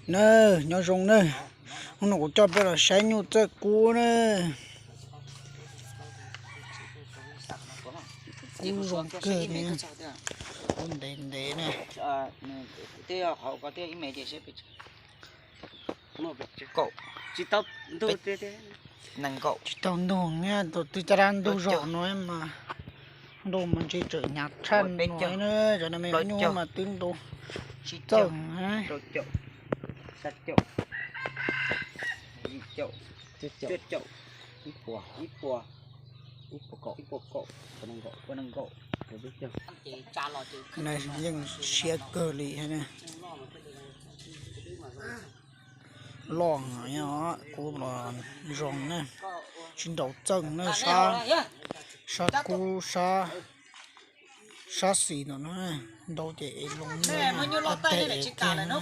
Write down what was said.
Na, nyob zoo na, hnub no kuv coj peb los saib nyuj txawj kub na. Kub zoo kawg li, kub ntev ntev na. Tsis tau ntug, tus twg caj dab ntug zog no mas, ntug mas ntshe tseem hnyav tshaj no na, cov no me nyuj mas twb ntau txawj. Yeej siab kawg li. Loj, kub los zoo na, tsis nraus txeej na, sab kub, sab xis no na, ntau ces es loo teg kiag na.